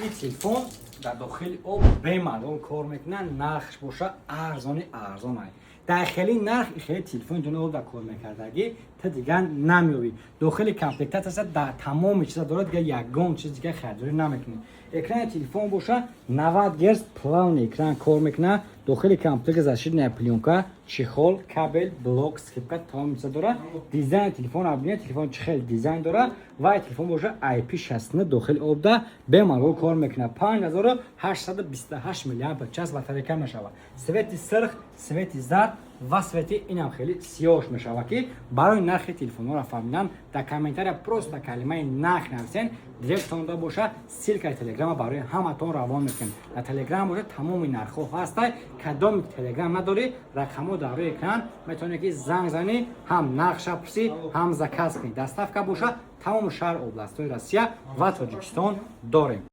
Ин телефон дар дохили об бемалол кор мекунад. Нархш боша арзони арзон ай. Дар хели нарх хели телефони дуни об дар кор мекардагӣ та дигар намеёбӣ. Дохили комплектация дар тамоми чиза дорад, дигар ягон чиз дигар харидорӣ намекунӣ. Экрани телефон боша 90 герц, плавный экран кор мекунад. Дохили комплект защитная плёнка, чехол, кабель, блок, скрепка, тамоми чиза дорад. Дизайни телефон бинед, телефон чӣ хел дизайн дорад. Ва телефон боша IP69, дохили обда бемалол кор мекунад. 5828 миллиампер час батарейка мешавад. Цвети сирх, цвети зард ва цвети инам хеле сиёҳш мешавад. Ки барои нархи телефонҳоро фаҳмидан, дар комментария просто калимаи «нарх» нависен, директонда боша ссылкаи Телеграма барои ҳаматон равон мекунем. Дар Телеграм боша тамоми нархҳо ҳастай. Кадоми Телеграм надорӣ, рақамҳо дар рӯи экран, метавонӣ ки занг занӣ, ҳам нархша пурсӣ, ҳам заказ кунӣ. Доставка боша тамоми шаҳр, областҳои Россия ва Тоҷикистон дорем.